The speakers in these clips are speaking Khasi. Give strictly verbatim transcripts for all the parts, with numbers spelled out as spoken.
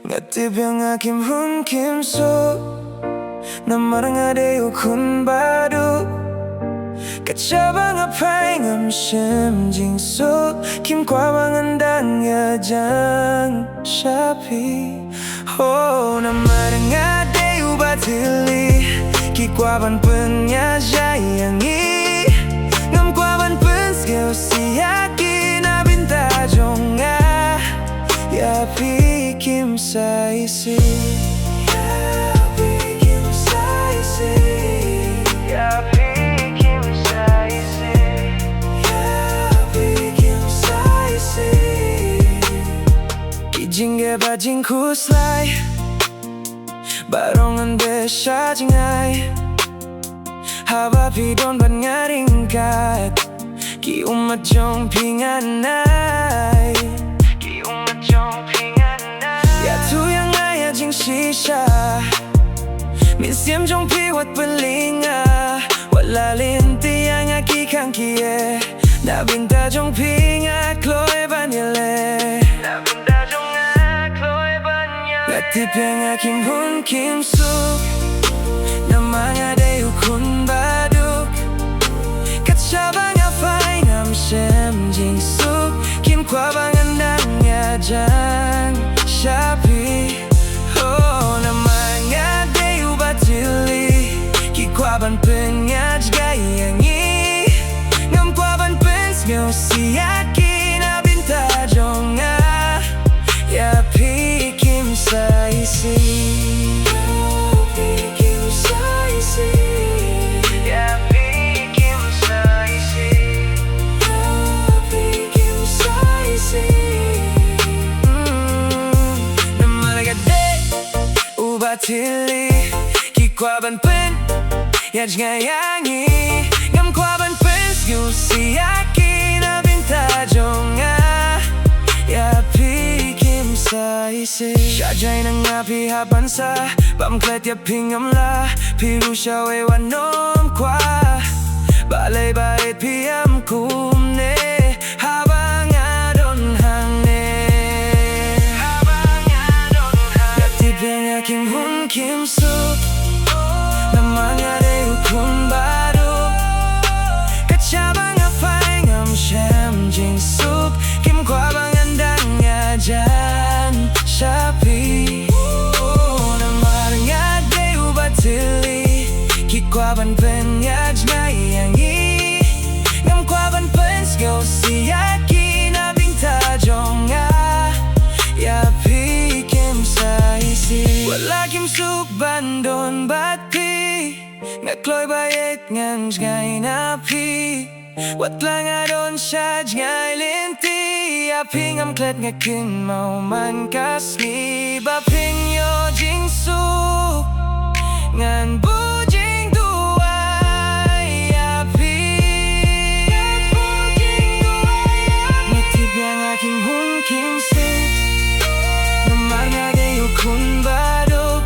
Nga tip ïa nga kim hun kim suk, namar nga dei u khun baduk. Kat shaba nga phai ngam shem jingsuk, kim kwah ba ngan dang ïajan sha phi. Oh, namar nga dei uba thylli, ki kwah ban pynïaid ïa ngi. Ngam kwah ban pynsngew sha ki na bynta jong nga, ïa phi kim sa isih. Ïa phi kim sa isih. Ïa phi kim sa isih. Ïa phi kim sa isih. Ki jingeh bad jingkhuslai baroh ngan beh sha jngai. Haba phi don bad nga ryngkat, ki ummat jong phi ngan ai. Ki ummat jong phi ngan ai. Ïathuh ïa nga ïa jingshisha, mynsiem jong phi wat pynlyngngoh. Wat la lynti ïa nga ki khang kiei, na bynta jong phi nga kloi ban ïaleh. Na bynta jong nga kloi ban ïaleh. Nga tip ïa nga kim hun kim suk, namar nga dei u khun baduk. Kat shaba nga phai ngam shem jingsuk, kim kwah ba ngan dang ïajan sha phi. Oh, namar nga dei uba thylli, ki kwah ban pynïaid ïa ngi. Ngam kwah ban pynsngew sha ki na bynta jong nga, ïa phi kim sa isih. Ïa phi kim sa isih. Ïa phi kim sa isih. Ïa phi kim sa isih. Mm, namar nga dei uba thylli, ki kwah ban pynïaid ïa ngi. Ngam kwah ban pynsngew sha ki na bynta jong nga, ïa phi kim sa isih. Sha jngai na nga phi hap ban sah, bam klet ïa phi ngam lah. Phi ruh sha wei wat nym kwah, balei ba ïeit phi ïam kumne. Haba nga don hangne, haba nga don hangne, nga tip ïa nga kim hun kim suk, namar nga dei u khun baduk. Kat shaba nga phai ngam shem jingsuk, kim kwah ba ngan dang ïajan sha phi. Oh, namar nga dei uba thylli, ki kwah ban pynïaid ïa ngi. Ngam kwah ban pynsngew sha ki na bynta jong nga, ïa phi kim sa isih. Wat la kim suk ban don bad phi, nga kloi ba ïeit ngan jngai na phi. Wat la nga don sha jngai lynti, ïa phi ngam klet, nga kynmaw man ka sngi ba phin ïoh jingsuk. Ngan bud jingduwai ïa phi. Nga tip ïa nga kim hun kim suk, namar nga dei u khun baduk.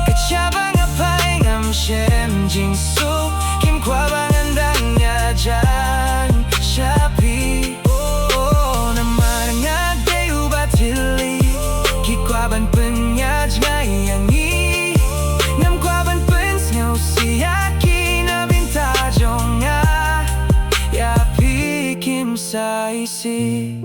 Kat shaba nga phai ngam shem jingsuk, kim kwah ba ngan dang ïajan sha phi. Oh, namar nga dei uba thylli, ki kwah ban pynïaid ïa ngi. Ngam kwah ban pynsngew sha ki na bynta jong nga, ïa phi kim sa isih.